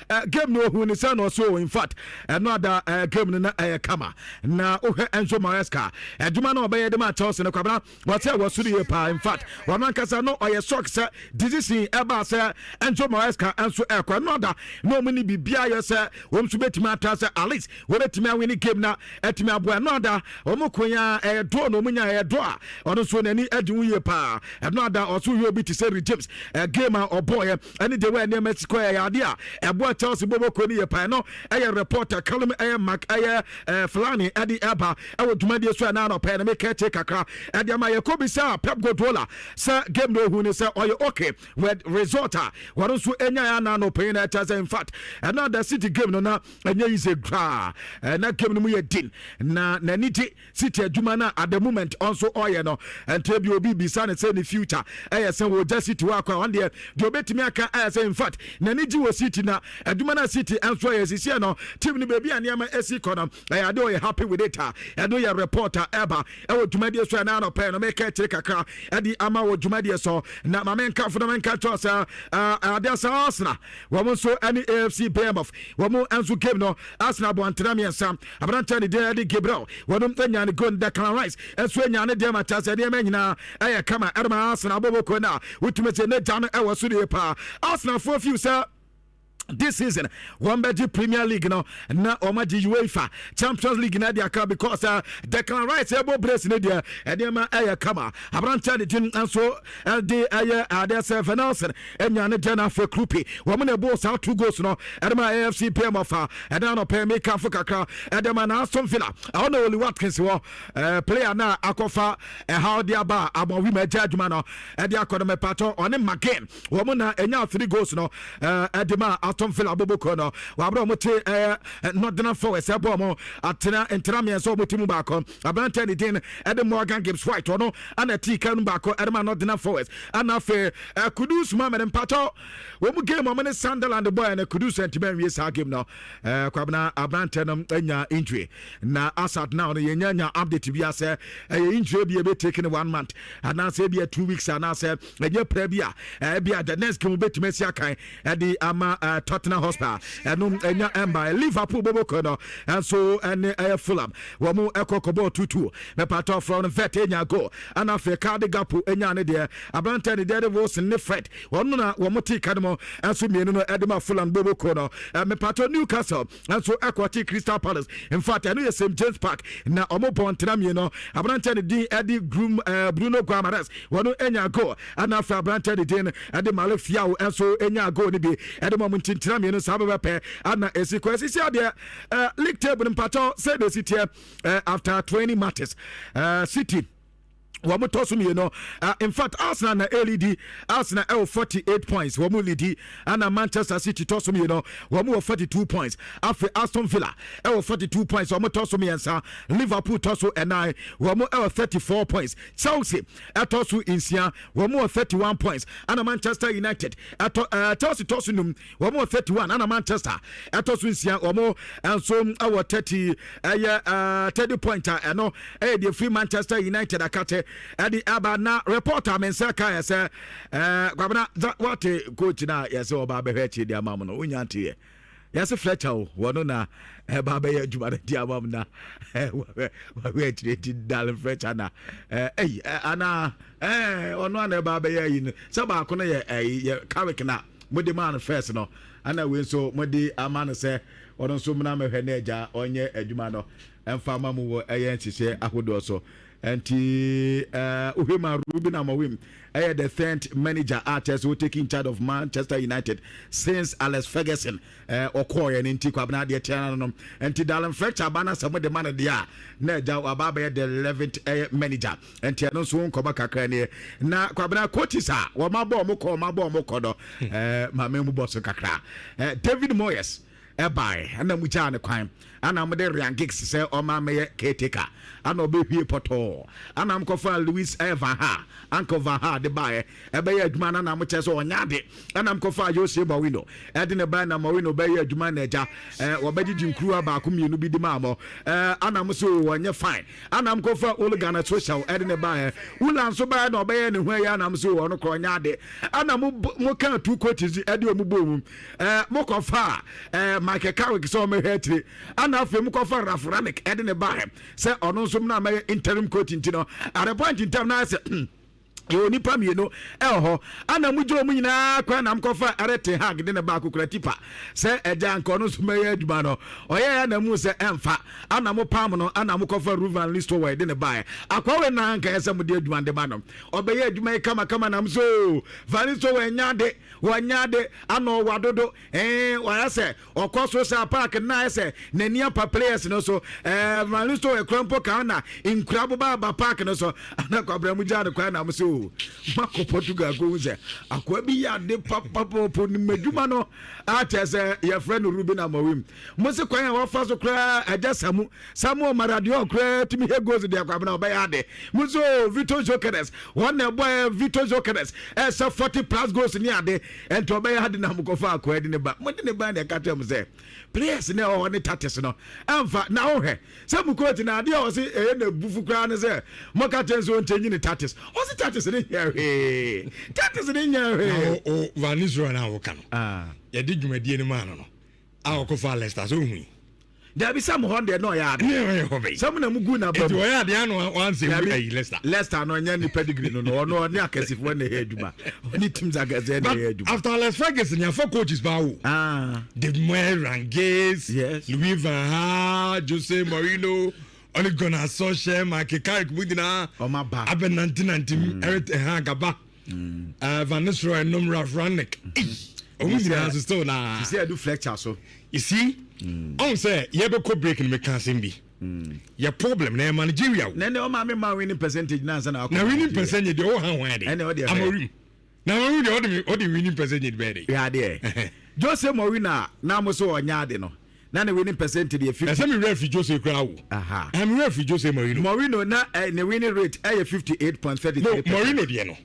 sɛ game no ohun ne sɛ na ɔso in fact ɛno ada game no na ɛyɛ kama. Na wohwɛ Enzo Maresca adwuma no ɔbɛyɛ de ma Chelsea no, Kwabena, wɔsɛ wɔ so no yie paa. In fact, wɔn ankasa no ɔyɛ shock sɛ decision ɛbaa sɛ Enzo Maresca nso ɛkɔ. Ɛno ada na wɔn ni biribiara yɛ sɛ wɔn nso bɛtumi atra sɛ at least wɔbɛtumi awin game na ɛtumi aboa. Ɛno ada wɔn ko ya ɛyɛ draw na wɔn nya ɛyɛ draw a ɔno nso n'ani adi ho yie paa. Ɛno ada ɔso yɛ obi te sɛ Reece James game a ɔbɔɔyɛ ɛne de wɔ nneɛma si kɔ ɛyɛ adeɛ a ɛboa Chelsea bɔbɔ kɔ ne yɛ paa. Ɛno ɛyɛ reporter Callum ɛyɛ Mac ɛyɛ Fulani ɛde ɛba ɛwɔ dwumadie so. Ɛna anɔpɛ no meka akyi kakra ɛde ama yɛkɔ bisa Pep Guardiola sɛ game no ohu ne sɛ ɔyɛ okay with result a wɔn nso anya yɛ ana anɔpɛ yi. Na ɛkyɛ sɛ in fact ɛna the City game no na ɛnyɛ easy koraa, ɛna game no mu yɛ din na n'ani gye City adwuma no at the moment ɔnso ɔyɛ no. Nti ebi obi bisa ne sɛ ne future ɛyɛ sɛ wɔgya City hɔ akɔ a, ɔno deɛ deɛ obetumi aka ɛyɛ sɛ in fact n'ani gye wɔ City na adwuma no City nso ɛyɛ sisi no team no baabi a nneɛma esi kɔ no ɛyɛ ade ɔyɛ happy with it a. Ɛno yɛ reporter ɛba ɛwɔ dwumadie so. Ɛna anɔpɛ no meka akyire kakra ɛde ama wɔ dwumadie so. Na maame nka fo na menka kyerɛ sɛ adeɛ sɛ Arsenal wɔn nso ɛne AFC Bournemouth wɔn nso game no, Arsenal bɔ antena mmiɛnsa. Aberanteɛ ne deɛ ɛde Gabriel wɔn anya ne goal, Declan Rice nso anya ne deɛ ma kyerɛ sɛ nneɛma nyinaa ɛyɛ kama ɛde ma Arsenal abɔbɔ no a wotumi sɛ ne gya no ɛwɔ so deɛ paa. Arsenal foɔ fiw sɛ this season wɔn bɛgye Premier League no na wɔn agye UEFA Champions League na ɛde aka because Declan Rice ɛbɔ brace ne deɛ ɛdeɛma ɛyɛ kama. Aberanteɛ de din nso ɛde ɛyɛ adeɛ sɛ Venelson ɛnya ne deɛ na afei Kroupi wɔn na ɛbɔ saa two goals no ɛde ma AFC Bournemouth a ɛde anɔpɛ mekanfo kakra ɛde ma. Na Aston Villa ɛhɔ na Oli Watkins wɔ player na akɔfa ɛha ɔde aba a abɔnwi ma ɛgya adwuma no ɛde akɔ no mɛpatɔ ɔne McGinn wɔn na ɛnya three goals no ɛde ma Aston. Aston Villa boboko no wɔabrɛ ɔmo te ɛyɛ Nottingham Forest ɛbɔ ɔmo atena ntena mmiɛnsa ɔmo ti mu baako. Aberante ne din ɛde Morgan Gibbs White, ɔno ana tii ka no baako ɛde ma Nottingham Forest. Ana afei Kudus Mohammed, mpatɔ wɔn mu game ɔmo ne Sunderland bɔɔl no, Kudus ntoma nwie saa game no. Kwabena, aberante no anya injury na as at now no yɛnya nya update bi asɛ ɛyɛ injury bi ebe take ne one month anaasɛ ebi 2 weeks anaasɛ ɛnyɛ pɛ bi a ɛbi a the next game bɛtumi asi akan ɛde ama Tottenham Hotspur. Ɛno ɛnya ɛmba. Liverpool boboko no ɛnso ɛne ɛyɛ Fulham wɔn ɛkɔ kɔbɔɔ 2-2. Mɛpatɔ frɔ no vet enya goal, ɛna afei Cody Gakpo enya ne deɛ. Aberante ne deɛ de Wilson ne Fred, wɔn na wɔn te ka no mu ɛnso mmienu no ɛde ma Fulham boboko no. Mɛpatɔ Newcastle nso ɛkɔte Crystal Palace. In fact, ɛno yɛ St James Park na ɔmo bɔ ntena mmienu. Aberante ne din ɛde Grum Bruno Guimaraes, wɔn enya goal, ɛna afei aberante ne din ɛde Malick Thiaw nso enya goal no bi ɛde ma ɔmo ntintena mmienu saa bɛbɛ ɛna esi kɔ esisi adeɛ. League table mpatɔ sɛ de esi teɛ after 20 matches, City wɔn tɔ so mmienu. In fact, Arsenal na ɛlead. Arsenal ɛwɔ 48 points, wɔn lead, ɛna Manchester City tɔ so mmienu, wɔn wɔ 42 points. Afei Aston Villa ɛwɔ 42 points, wɔn tɔ so mmiɛnsa. Liverpool tɔ so ɛnan, wɔn ɛwɔ 34 points. Chelsea ɛtɔ so nsia, wɔn wɔ 31 points, ɛna Manchester United ɛtɔ Chelsea tɔ so num, wɔn wɔ 31, ɛna Manchester ɛtɔ so nsia, wɔn nso ɛwɔ 30, ɛyɛ 30 point a ɛno ɛyɛ deɛ firi Manchester United akate ɛde aba. Na report a me nsa ka yɛ sɛ Kwabena, wate coach na yɛsɛ ɔba abɛhwɛ akyire de ama mu no, wonya nteɛ yɛsɛ Fletcher o, wɔno na ɛba bɛyɛ adwuma no de ama mu na wahwɛ akyire ti Darren Fletcher na ɛyi anaa ɔno ana ɛba bɛyɛ ayi no sɛ baako no yɛ ɛyi yɛ Carrick na mode maa no first no, ana wei nso mode ama no sɛ ɔno nso mena mɛhwɛ ne agya ɔnyɛ adwuma no ɛmfa ama mu wɔ ɛyɛ nhyehyɛ ahodoɔ so. Nti wohwɛ mu a, Ruben Amorim ɛyɛ the third manager a kyerɛ sɛ taking charge of Manchester United since Alex Ferguson ɔkɔɔyɛ no. Nti Kwabena, adeɛ tia no no nti Darren Fletcher aba no sɛ mode ma no deɛ a, na agya waba abɛyɛ the 11th ɛyɛ manager. Nti ɛno nso nkɔmɔ kakra nie. Na Kwabena, coaches a wɔma bɔ ɔmo kɔ, ɔma bɔ ɔmo kɔ no, maame mu bɔ so kakra. David Moyes ɛbae, ɛna mu gyaa ne kwan, ɛna mo de Ryan Giggs sɛ ɔma mɛyɛ caretaker, ɛna ɔbɛhwie pɔtɔɔ, ɛna mkɔfa Louis van Gaal, Uncle van Gaal de baeɛ, ɛbɛyɛ adwuma no na mo kyɛ sɛ ɔnyɛ ade, ɛna mkɔfa Jose Mourinho ɛde ne bae na Mourinho bɛyɛ adwuma na agya wɔbɛgyegye nkuruwa baako mmienu bi de maa mo, ɛna mo so wɔnyɛ fine, ɛna mkɔfa Ole Gunnar Solskjaer ɛde ne baeɛ. Ole nso baeɛ na ɔbɛyɛ ne ho ɛyɛ, ɛna mo so ɔno korɔ ɔnyɛ ade, ɛna mo mo ka two coaches ɛde ɔmo bɔ mu. Mokɔfa Michael Carrick sɛ ɔmɛhwɛ akyire, ɛna afei mokɔfa Ralf Rangnick ɛde ne baeɛ sɛ ɔno nso na mɛyɛ interim coach. Nti no at a point in time na ayɛ sɛ yɛwɔ nipa mmienu ɛwɔ hɔ, ana mo gye wɔn nyinaa kwan na mkɔfa Erik ten Hag de ne baako kura tipa sɛ ɛgya nka ɔno nso mɛyɛ adwuma no, ɔyɛ ya na mu sɛ ɛmfa, ana mo pam no, ana mo kɔfa Ruud van Nistelrooy de ne baeɛ. Akɔwe na nka yɛ sɛ mo de adwuma de ma no, ɔbɛyɛ adwuma yi kamakama nam so van Nistelrooy nya de wɔnya de ana ɔwa dodo wɔayɛ sɛ ɔkɔ so sɛ park na ayɛ sɛ n'ani apa players no so. Van Nistelrooy kura mpo kan na nkura boba aba park no so, ana kwabra mu gyaa no kwan na mo sɛ o makɔ Portugal kɔhu sɛ akoa bi yɛ ade papapapo nim adwuma no akyɛ sɛ yɛfrɛ no Ruben Amorim. Mo se kwan a wafa so koraa agya Samuel Maradona koraa tumi hɛ goals deɛ, kwabena ɔbɛyɛ ade. Mo so Victor Gyokeres, wɔn na ɛbɔ Victor Gyokeres ɛsɛ 40 plus goals ne ade, ɛnti ɔbɛyɛ ade na mokɔfa akoa de ne ba, mode ne ba na ɛka kyerɛ mo sɛ players ne ɛwɔ hɔ ne tactics no ɛmfa. Na wohwɛ sɛ mo coach na adeɛ a ɔse ɛyɛ na bufu koraa ne sɛ moka kyerɛ sɛ ɔnkyɛnyi ne tactics. Ɔse tactics ne nyɛ hwee, tactics ne nyɛ hwee. Na o Van Nistelrooy na woka no, yɛde dwumadie no maa no a ɔkɔfa Leicester sɛ ohui. Dabi, sɛ mo hɔ deɛ na ɔyɛ ade. Ne ɔyɛ hɔ bɛyi. Sɛ mo na mo gu na ba mu. Eti ɔyɛ ade ano wansɛ wu ayi Leicester. Leicester no ɔnyɛ nipa degree no, ɔno ɔne akɛsefoɔ na ɛyɛ adwuma, ɔne teams akɛseɛ na ɛyɛ adwuma. After Alex Ferguson, yɛafa coaches baa wo. David Moyes, Ryan Giggs, Louis van Gaal, Jose Mourinho, Ole Gunnar Solskjaer, Michael Carrick mu nyinaa. Ɔma ba. Abɛ nante nante mu, Erik ten Hag aba. Van Nistelrooy nom, Ralf Rangnick. Ɔmo nyinaa so still na. Sisi Edu Fletcher so. You see, ɔn sɛ yɛbɛkɔ break no, meka asɛm bi. Yɛ problem na yɛ managerial. Na ɛnɛ ɔma mi ma winning percentage na ansa na akɔ. Na winning percentage deɛ ɔwɔ ha hwan de. Ɛnɛ ɔde Amorim. Na Amorim deɛ ɔde winning percentage bɛyɛ de. Yɛ adeɛ. Jose Mourinho a na mo so ɔnyɛ ade no, na ne winning percentage yɛ 50. Ɛsɛ mi werɛ fi Jose koraa o. Ɛmi werɛ fi Jose Mourinho. Mourinho na ne winning rate ɛyɛ 58.33. No, Mourinho deɛ no.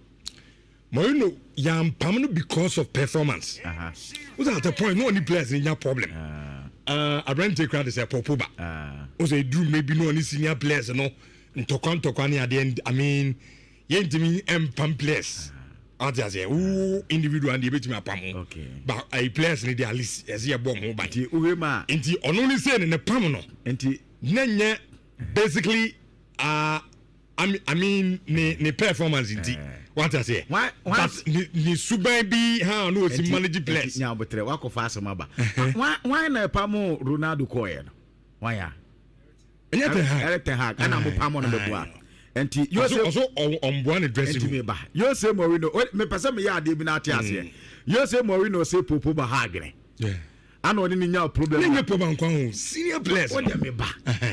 Mourinho yampam no because of performance. Wosɛ at a point no ɔne players nya problem. Aberante koraa de sɛ Paul Pogba. Wosɛ eduru mmerɛ bi no ɔne senior players no ntɔkwa ntɔkwa ne adeɛ, I mean, yɛntumi mpam players. Ate aseɛ, wo individual deɛ ebɛtumi apam ho, but ayi players ne deɛ, at least ɛsɛ yɛ bɔ ho ban. Nti wohwɛ mu a, nti ɔno ne sɛ ne pam no nti ne nyɛ basically I mean ne performance nti, wate aseɛ, but ne suban bi ha no osi manage players. Nya abotrɛ, wakɔfa asɛm aba. Wan na ɛpam Ronaldo kɔɔyɛ no? Wan ya? Ɛnyɛ Ten Hag? Eric Ten Hag ɛna mo pam no bɛboa. Nti Jose ɔso ɔmboa ne dressing room. Nti meba Jose Mourinho, mepɛ sɛ meyɛ adeɛ bi na ate aseɛ. Jose Mourinho sɛ Popo ba ha adwene ana ɔne ne nya problem. Ne nye Pogba nkwa ho, senior players. O de me ba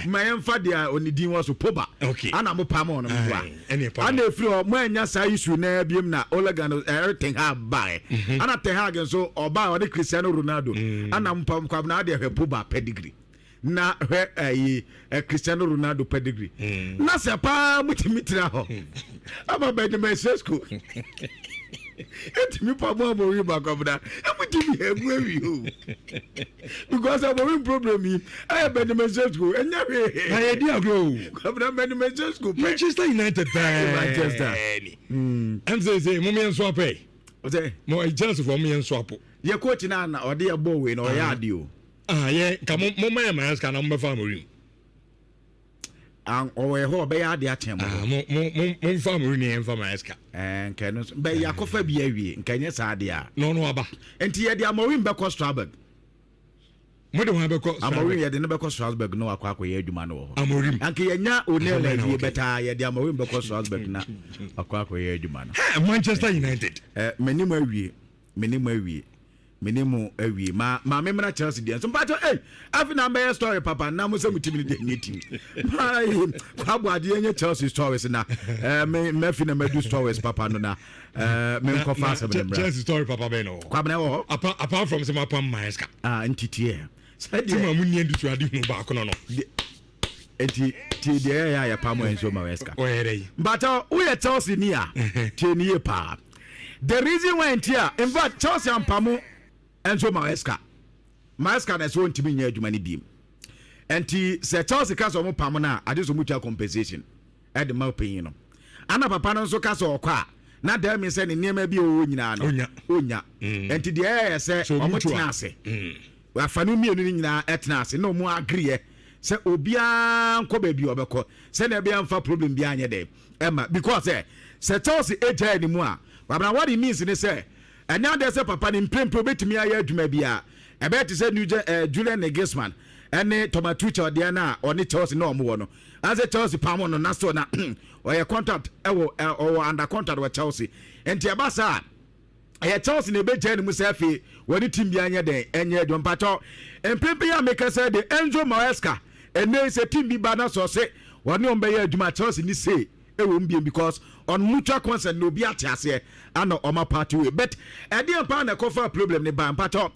ma yɛmfa deɛ ɔne din wɔ so, Pogba ana mo pam ɔno mboa ana efiri hɔ mo anya saa issue na ebiem na Ole Gunnar Eric Ten Hag baeɛ, ana Ten Hag nso ɔbaa ɔne Cristiano Ronaldo ana mo pam kwabena adeɛ. Hwɛ Pogba pedigree na hwɛ ɛyi Cristiano Ronaldo pedigree na sɛ paa mutumi tena hɔ ama Benjamin Sesko etumi pa mu Amorim akɔmina emutumi egu ewi o, because Amorim problem yi ɛyɛ Benjamin Sesko ɛnyɛ hwee. Na yɛ di agorɔ o. Kwabena, Benjamin Sesko pɛ. Manchester United pɛɛ. Manchester. Ɛm sɛ mo yɛn nso apɛ. Ɔsɛ. Mo Chelsea fo, mo yɛn nso apo. Yɛ coach na na ɔde yɛ bɔ wei na ɔyɛ ade o. Ah, yɛ nka mo ma yɛ Maresca na mo bɛ fa Amorim. Ɔwɔ yɛ hɔ, ɔbɛyɛ ade akyɛn mo. Ah, mo nfa Amorim ni yɛn nfa Maresca. Ɛɛ, nkɛ no nso bɛyɛ akɔfa bi awie, nkɛ nyɛ saa adeɛ a. Na ɔno aba. Nti yɛde Amorim bɛkɔ Strasbourg. Mo de wɔn bɛkɔ Strasbourg. Amorim, yɛde no bɛkɔ Strasbourg na wakɔ akɔyɛ adwuma no wɔ hɔ. Amorim. Anka yɛnya O'Neil awie bɛtaa yɛde Amorim bɛkɔ Strasbourg na wakɔ akɔyɛ adwuma no. Hey, Manchester United. Ɛ m'anim awie, m'anim awie, m'anim awie. Ma maame mmra Chelsea deɛ nso mpakyɛ. Ei, afi na mbɛyɛ story papa na mo sɛ mo team no deɛ nyɛ team. Ayi kwabo adeɛ nyɛ Chelsea stories na ɛɛ me mɛfi na mɛdu stories papa no na ɛɛ me nkɔfa asɛm no mmra. Chelsea story papa bɛn na wɔ? Kwabena wɔ hɔ. Apart from sɛ ma pam Maresca. Ah, ntitiɛ. Sɛdeɛ team a mo ni anisoade hu baako no. Nti tie deɛ ɛyɛ a yɛpam Enzo Maresca. Ɔyɛ dɛ yi. Mbata woyɛ Chelsea ni a, tie ni yie paa. The reason why nti a, in fact, Chelsea ampamo Enzo Maresca. Maresca na ɛsɛ ɔntumi nyɛ adwuma no biem. Nti sɛ Chelsea ka sɛ ɔmo pam no a, ade sɛ ɔmo tua compensation ɛde ma panyin no. Ana papa no nso ka sɛ ɔkɔ a, na that means sɛ ne nneɛma bi a ɔwɔ nyinaa no Onya. Onya. Nti deɛ ɛyɛ sɛ So ɔmo mutual. tena ase. Afa no mmienu no nyinaa ɛtena ase na ɔmo agreeɛ sɛ obiara nkɔ baabi a ɔbɛkɔ sɛnea ɛbɛyɛ mfa problem biara nyɛ dɛ ɛma, because sɛ Chelsea agyae ne mu a, wabena, what it means ne sɛ ɛnyɛ adeɛ sɛ papa ne mprempren obɛtumi ayɛ adwuma biara. Ɛbɛyɛ te sɛ new Julian Nagelsmann ɛne Thomas Tuchel deɛ no a ɔne Chelsea na ɔmo wɔ no asɛ Chelsea pam no na still na ɔyɛ contract ɛwɔ ɔwɔ under contract wɔ Chelsea. Nti ɛba saa, ɛyɛ Chelsea na ebegya ne mu sɛ afei wɔne team bi anyɛ dɛn ɛnyɛ adwuma. Mpakyɛw, mpempem a meka sɛ de Enzo Maresca ɛnɛ sɛ team bi ba na sɛ ɔse wɔne wɔn bɛyɛ adwuma, Chelsea ni say ɛwɔ mu biem, because on mutual consent na obi ate aseɛ ana ɔma party way. But ɛdeɛ paa na ɛkɔfa problem ne ba? Mpakyɛw,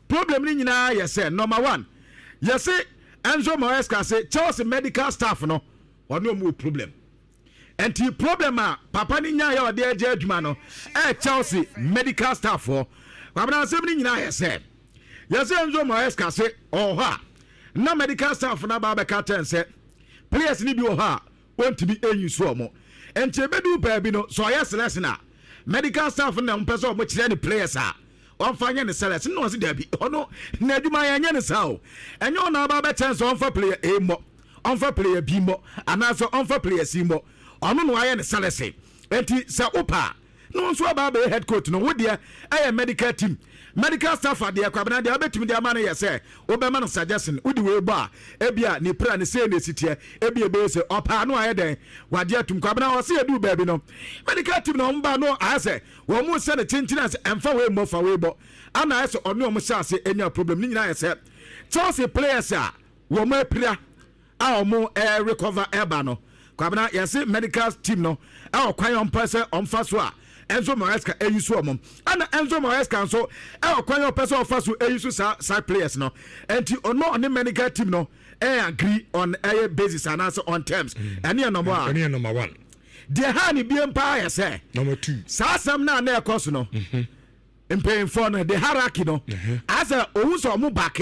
problem ne nyinaa yɛ sɛ number one, yɛse Enzo Maresca se Chelsea medical staff no ɔne ɔmo wɔ problem. Nti problem a papa no nyaeɛ a ɔde agye adwuma no ɛyɛ Chelsea medical staff hɔ. Kwabena, asɛm no nyinaa yɛ sɛ yɛsɛ Enzo Maresca se ɔwɔ hɔ a na medical staff no aba abɛka kyɛn sɛ players no bi wɔ hɔ a wɔntumi ɛnyi so ɔmo. Nti ɛbɛdu baabi no sɛ ɔyɛ selection a, medical staff no na ɔmpɛ sɛ ɔmo kyerɛ ne players a ɔmfa nyɛ ne selection, na ɔse daabi, ɔno na adwuma yɛnyɛ ne saa o. Ɛnyɛ ɔno aba abɛkyɛn sɛ ɔmfa player A mmɔ, ɔmfa player B mmɔ, anaasɛ ɔmfa player C mmɔ. Ɔno na wayɛ ne selection. Nti sɛ wopa a na wɔn nso aba abɛyɛ head coach no, wo deɛ ɛyɛ medical team, medical staff adeɛ. Kwabena, deɛ wobɛtumi de ama no yɛ sɛ wobɛma no suggestion: wode wei bɔ a, ebia ne pra ne sei na esi teɛ, ebia ebɛyɛ sɛ ɔpaa no ayɛ dɛn wagye atum. Kwabena, ɔse yɛduu baabi no, medical team na wɔn ba no ayɛ sɛ wɔn mo sɛ ne kyenkyen ase, ɛmfa wei mmɔ, fa wei bɔ, ana ayɛ sɛ ɔne wɔn hyɛ ase anya problem. Ne nyinaa yɛ sɛ Chelsea players a wɔn apira a wɔn ɛɛ recover ɛba no, Kwabena, yɛse medical team no ɛwɔ kwan a ɔmpɛ sɛ ɔmfa so a Enzo Maresca ɛyi so ɔmo, ɛna Enzo Maresca nso ɛwɔ kwan yɛ ɔpɛ sɛ ɔfa so ɛyi so saa players no. Nti ɔno ɔne medical team no ɛyɛ agree on ɛyɛ basis anaasɛ on terms. Ɛne yɛ number one. Ɛne yɛ number one. Deɛ ha ne bie paa yɛ sɛ number two, saa asɛm no a na ɛkɔ so no, mpanyinfoɔ no, the hierarchy no, asɛ ohun sɛ ɔmo back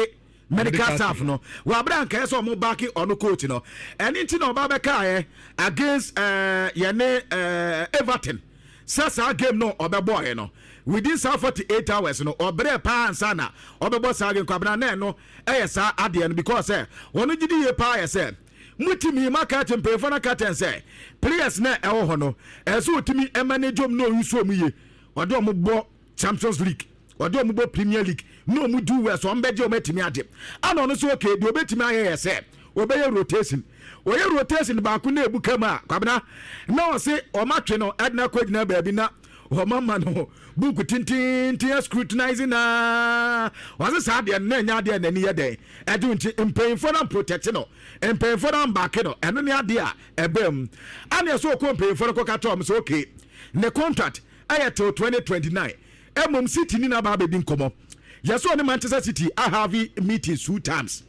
medical staff no wabere ankaɛ sɛ ɔmo back ɔno coach no. Ɛne nti na ɔba bɛkaeɛ against yɛne Everton sɛ saa game no ɔbɛbɔɔyɛ no, within saa 48 hours no, ɔbrɛ paa nsa na ɔbɛbɔ saa game. Kwabena, na ɛno ɛyɛ saa adeɛ no because sɛ wɔn gyi di yie paa yɛ sɛ mutumi maka kyɛ mpanyinfoɔ no aka kyɛn sɛ players na ɛwɔ hɔ no, ɛsɛ otumi ɛma ne dwom na oyi so ɔmo yie. Ɔde ɔmo bɔ Champions League, ɔde ɔmo bɔ Premier League na ɔmo do well, so ɔmo bɛgye, ɔmo atumi agye. Ana ɔno nso, okay, deɛ obɛtumi ayɛ yɛ sɛ ɔbɛyɛ rotation. Ɔyɛ rotation baako na ebu kama a, Kwabena, na ɔse ɔmo atwe no ɛde akɔ gyina baabi na ɔmo ama no buku tententen scrutinizing naa. Ɔse saa adeɛ no na ɛnyɛ adeɛ n'ani yɛ dɛn ɛde. Nti mpanyinfoɔ no protect no, mpanyinfoɔ no mback no. Ɛno ne adeɛ a ɛbɛn mu. Ana ɛsɛ ɔkɔ mpanyinfoɔ no kɔka kyerɛ ɔmo sɛ okay, ne contract ɛyɛ till 2029. Ɛmom City ni na aba abɛdi nkɔmɔ. Yɛsɛ ɔne Manchester City ahave meeting two times,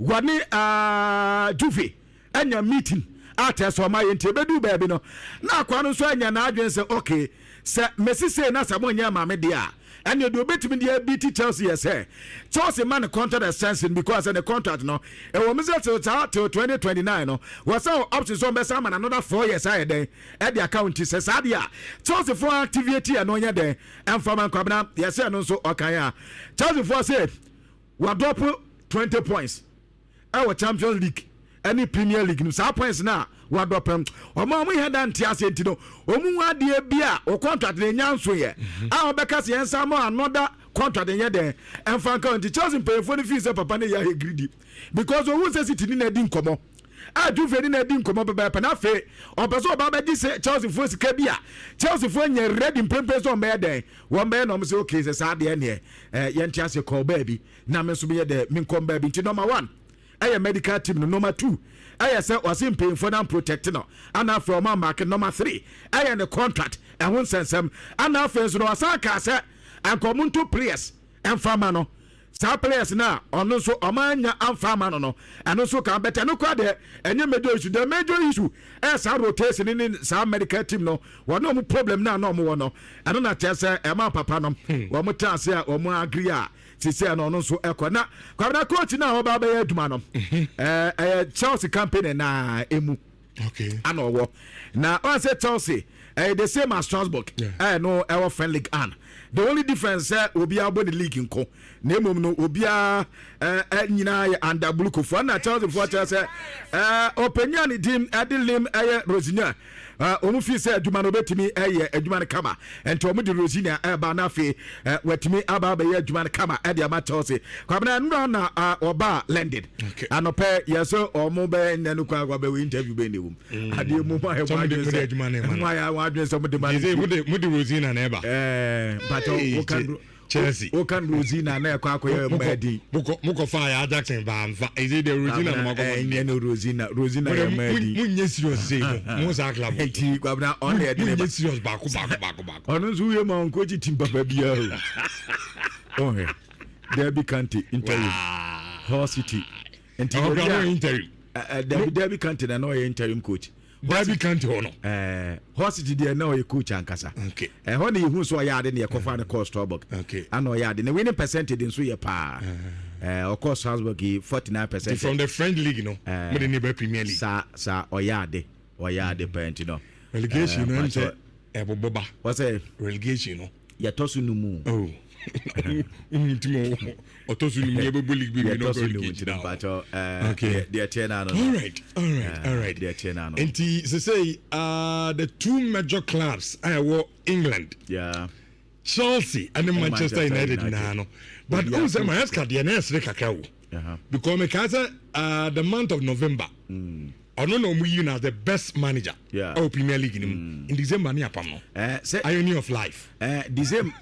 wɔne Juve anya meeting atɛ sɛ ɔma yɛ. Nti ɛbɛdu baabi no na akoa no nso anya n'adwene sɛ okay, sɛ mesi sei na sɛ monyɛ maame deɛ a, ɛne deɛ obɛtumi deɛ bi Chelsea yɛ sɛ Chelsea ma ne contract extension, because ne contract no ɛwɔ mu sɛ till saa till 2029 no, wɔsɛ option sɛ ɔmbɛsa ama no another 4 years ayɛ dɛn ɛde account. Sɛ saa deɛ a, Chelsea foɔ activate yɛ no nyɛ dɛn ɛmfa ma. Nkwabena, yɛsɛ no nso ɔkan a Chelsea foɔ sɛ wadrop 20 points ɛwɔ Champions League ɛne Premier League no. Saa points na wadrop ɔmo a ɔmo yɛ da nte ase. Nti no ɔmo hu adeɛ bi a o contract na enya nso yɛ a ɔbɛka sɛ yɛn nsa mo another contract nyɛ dɛn ɛnfa nka. Nti Chelsea mpanyinfoɔ no fi sɛ papa ne yɛ ayɛ greedy because ohun sɛ City ni na ɛdi nkɔmɔ a Juve ni na ɛdi nkɔmɔ pɛpɛɛpɛ, na afei ɔpɛ sɛ ɔba bɛgye sɛ Chelsea foɔ sika bi a Chelsea foɔ nyɛ ready mpempem sɛ ɔmbɛyɛ dɛn wɔn bɛyɛ. Na ɔmo sɛ okay, sɛ saa adeɛ neɛ yɛn te ase kɔɔ baabi na me nso meyɛ dɛ me nkɔm baabi. Nti number one ɛyɛ medical team no, number two ɛyɛ sɛ ɔse mpanyinfoɔ na protect no, ana afei ɔmo amark. Number three ɛyɛ ne contract ɛho nsɛnsɛm, ana afei nso no ɔsan kaa sɛ anka ɔmo nto players ɛnfa ma no. Saa players na ɔno nso ɔmo anya amfa ama no, ɛno nso kan bɛtɛ ɛno kora deɛ ɛnyɛ major issue. The major issue ɛyɛ saa rotation ne saa medical team no, wɔne ɔmo problem na ɔmo wɔ no. Ɛno na kyerɛ sɛ ɛma papa no wɔn te ase a wɔn agree a sisi ɛno ɔno nso ɛkɔ. Na Kwabena, coach na ɔba abɛyɛ adwuma no, ɛyɛ Chelsea campaign na emu ana ɔwɔ na ɔn sɛ Chelsea ɛyɛ the same as Strasbourg. Ɛyɛ no ɛwɔ French League and the only difference sɛ obiara bɔ ne league nko na emom no obiara ɛɛ nyinaa yɛ under BlueCo foɔ. Ɛna Chelsea foɔ kyerɛ sɛ ɔpanyin a ne din ɛde Liam ɛyɛ Rosenior, wɔn fi sɛ adwuma no obetumi ɛyɛ adwuma no kama. Nti wɔn de Rosenior ɛba na afei wɔatumi aba abɛyɛ adwuma no kama ɛde ama Chelsea. Kwabena, nnura na ɔba London anɔpɛ yɛ sɛ ɔmo bɛyɛ nnɛ no kwan akɔ bɛwɔ interview bɛyɛ ne wɔm adeɛ mu mu ayɛ mo adwene sɛ mo ayɛ mo adwene sɛ mo de ma no. Mo de Rosenior na ɛba. Mpatɛ wokan Chelsea. Wokan Rosenior na ɛkɔ akɔyɛ mmaa din. Mokɔ fa yɛ Ajax ba nfa ɛsɛ de Rosenior na mokɔ fa. Ɛnyɛ no Rosenior, Rosenior yɛ mmaa din. Mo nye serious sɛ mo saa club. Nti Kwabena, ɔno yɛ de ne ba. Mo nye serious baako baako baako baako. Ɔno nso wie ma ɔnkɔ team papa biara o. Ɔhwɛ Derby County interim, Hull City. Nti ɔkura mo interim. Derby County na ɔyɛ interim coach. Derby County hɔ no. Hull City deɛ na ɔyɛ coach ankasa. Ɛhɔ na yehu so ɔyɛ ade na yɛkɔfa no kɔɔ Strasbourg. Ana ɔyɛ ade na winning percentage nso yɛ paa. Ɔkɔɔ Strasbourg yi, 49%. From the French league no, mo de ne ba Premier League. Saa ɔyɛ ade, ɔyɛ ade paa nti no. Relegation no ɛm sɛ ɛbobɔ ba. Wɔsɛ. Relegation no. Yɛtɔ so no mu. Oh. Nti mo ɔtɔ so no mu yɛbɛbɔ league bi no relegation na okay, deɛ tiɛ na no. All right, deɛ tiɛ na no. Nti sɛ the two major clubs a ɛwɔ England, Chelsea ɛne Manchester United naa no. But ohun sɛ Maresca deɛ na ɛsere kakra wo because meka sɛ the month of November ɔno na ɔmo yi no as the best manager ɛwɔ Premier League ni mu. In December ne apam no. Irony of life. December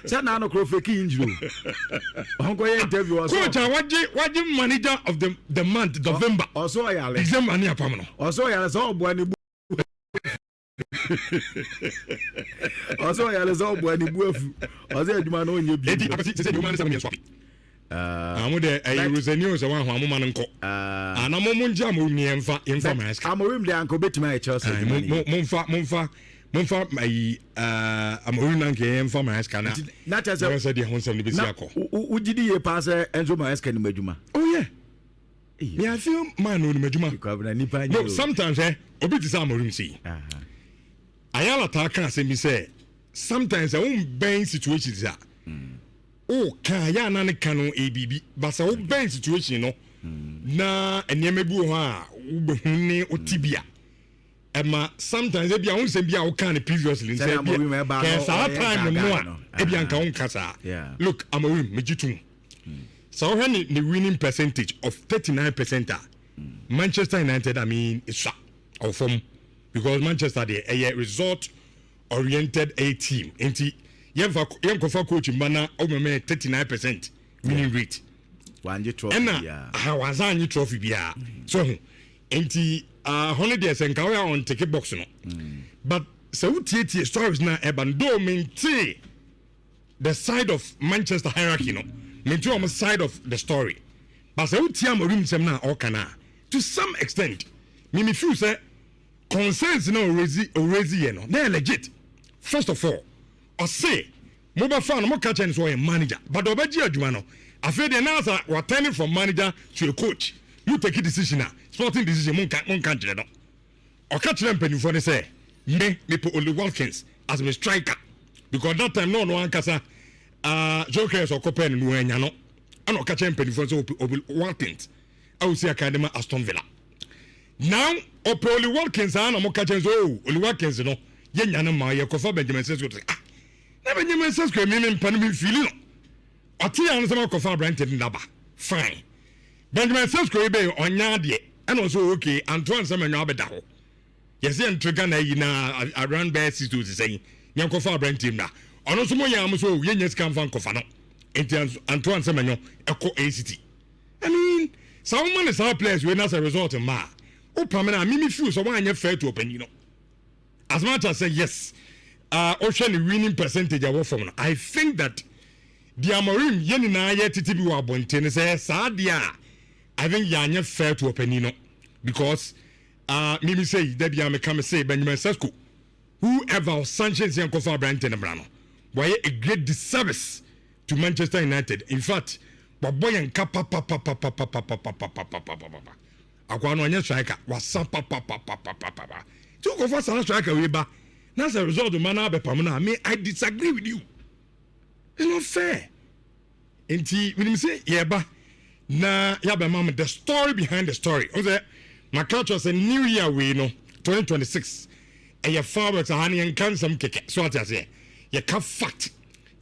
sɛ naano koro fake injury o, ɔnkɔ yɛ interview ɔsɔ. Coach a wagye manager of the month November. Ɔsɔ ɔyare. December ne apam no. Ɔsɔ ɔyare sɛ ɔboa ne bu. Ɔsɛ ɔyare sɛ ɔboa ne bu afu, ɔsɛ adwuma no ɔnyɛ bi. Eti akɔsi sɛ sɛ deɛ ɔma ne sɛ mo yɛ swapi. Amo deɛ ɛyɛ Rosenio sɛ wɔn ahoa mo ma no nkɔ. Ana mo mo ngye Amorim ni yɛnfa yɛnfa Maresca. Amorim deɛ anka obetumi ayɛ Chelsea adwuma ni. Mo mo nfa mo nfa mo nfa ayi Amorim na nka yɛnfa Maresca na. Na kyerɛ sɛ yɛn sɛ deɛ ho nsɛm no besi akɔ. Wogye di yie paa sɛ Enzo Maresca nim adwuma? Oh yeah. Me I feel man no nim adwuma. No, sometimes obi te sɛ Amorim sei. Ayala taa ka asɛm bi sɛ sometimes sɛ wombɛn situations a woka a yɛ ana ne ka no ɛyɛ biribi, but sɛ wobɛn situation no na nneɛma bi wɔ hɔ a wobɛhu ne wote bi a ɛma sometimes ebi a wo nsɛm bi a woka no previously nsɛ bi kɛ saa time no a ebi anka wonka saa. Look, Amorim, megye tom sɛ wohwɛ ne winning percentage of 39% a Manchester United, I mean, esua ɔwɔ fam because Manchester deɛ ɛyɛ result oriented a team, nti yɛnfa yɛnkɔfa coach mba na ɔmɛmɛ 39% winning rate. Wangye trophy ɛna biara. Aha, wansa anye trophy biara so ho, nti hɔ no deɛ sɛ nka woyɛ on tick box no, but sɛ wotietie stories na ɛba no though, mente the side of Manchester hierarchy no, mente wɔn side of the story, but sɛ wotie Amorim nsɛm no a ɔka no a, to some extent mimi feel sɛ concerns na ɔraise yɛ no na yɛ legit. First of all, ɔse mobɛfa no, moka kyerɛ no sɛ ɔyɛ manager, but ɔbɛgye adwuma no afei deɛ na asa waturning from manager to a coach. You take a decision a sporting decision, monka nkyerɛ no. Ɔka kyerɛ mpanimfoɔ no sɛ me mepɛ Oli Watkins as my striker because that time na ɔno ankasa Gyökeres ɔkɔpɛ no no anya no, ɛna ɔka kyerɛ mpanimfoɔ no sɛ ɔpɛ Oli Watkins a osi aka de ma Aston Villa. Now ɔpɛ Oli Watkins a na mo ka kyerɛ sɛ, oh, Oli Watkins no yɛnya no ma yɛkɔfa Benjamin Sesko. Ah, na Benjamin Sesko mi mi mpa no, mi nfili no. Ɔte yɛn no sɛ makɔfa aberante no daba. Fine, Benjamin Sesko yi bɛyɛ ɔnya adeɛ, ɛna ɔsɛ okay, Antoine Semenyo abɛda hɔ, yɛsɛ yɛn nto Ghana yi na around bɛyɛ 6 to 7 yɛnkɔfa aberante mu na ɔno nso mo yɛn amo so yɛnya sika nfa nkɔfa no. Nti Antoine Semenyo ɛkɔ A City. I mean, saa wɔn ne saa players wei na sɛ result mma a wopam no a, mimi feel sɛ wɔanyɛ fair to ɔpanyin no. As much as say yes, ɔhwɛ ne winning percentage a ɛwɔ fam no, I think that the Amorim yɛn nyinaa yɛ tete bi wɔ abɔnten no sɛ saa deɛ a, I think yɛanyɛ fair to ɔpanyin no because mimi sɛ dabi a meka me say Benjamin Sesko, whoever sanctions yɛn kɔfa aberante no bra no, wɔayɛ a great disservice to Manchester United. In fact, wabɔ yɛn ka papapapapapapapapapapapa. Akwa no ɔnyɛ striker, wasa papapapapapa. Tí o kò fɔ saa striker wei ba na sɛ result ma na abɛpam no a, me I disagree with you, it's not fair. Nti minim sɛ yɛba na yabɛma mo the story behind the story. O sɛ maka kyerɛ sɛ new year wei no, 2026, ɛyɛ fireworks aha ne yɛnka nsɛm kɛkɛ so ate aseɛ. Yɛka fact,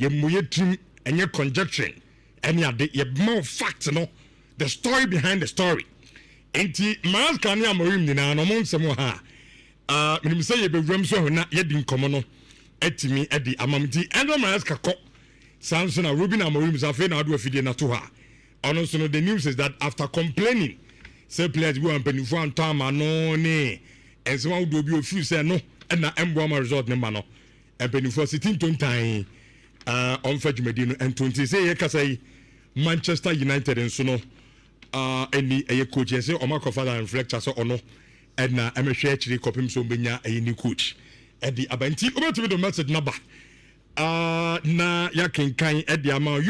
yɛmmɔ yɛ tirim, ɛnyɛ conjecturing ɛne ade. Yɛma wo fact no, the story behind the story. Nti Maresca ne Amorim nyinaa no ɔmo nsɛm wɔ ha a menim sɛ yɛbɛwuram so ahu na yɛdi nkɔmmɔ no atumi adi ama m. Nti Enzo Maresca kɔ saa nso na Ruben Amorim sɛ afei na ado afidie no ato hɔ a, ɔno nso no, the news is that after complaining sɛ players bi wɔ mpanimfoɔ antɔ ama no ne nsɛm ahodoɔ bi ofiri sɛ no ɛna ɛmboa ma result ne ma no, mpanimfoɔ siti ntontan ɔmfa dwumadi no nto. Nti sɛ yɛkasa yi, Manchester United nso no ɛni ɛyɛ coach, yɛ sɛ ɔmo akɔfa Darren Fletcher sɛ ɔno ɛna ɛmɛhwɛ akyire kɔpem sɛ ɔmbɛnya ɛyɛ new coach ɛde aba. Nti wobɛtumi de message naba na yɛakenkan ɛde ama.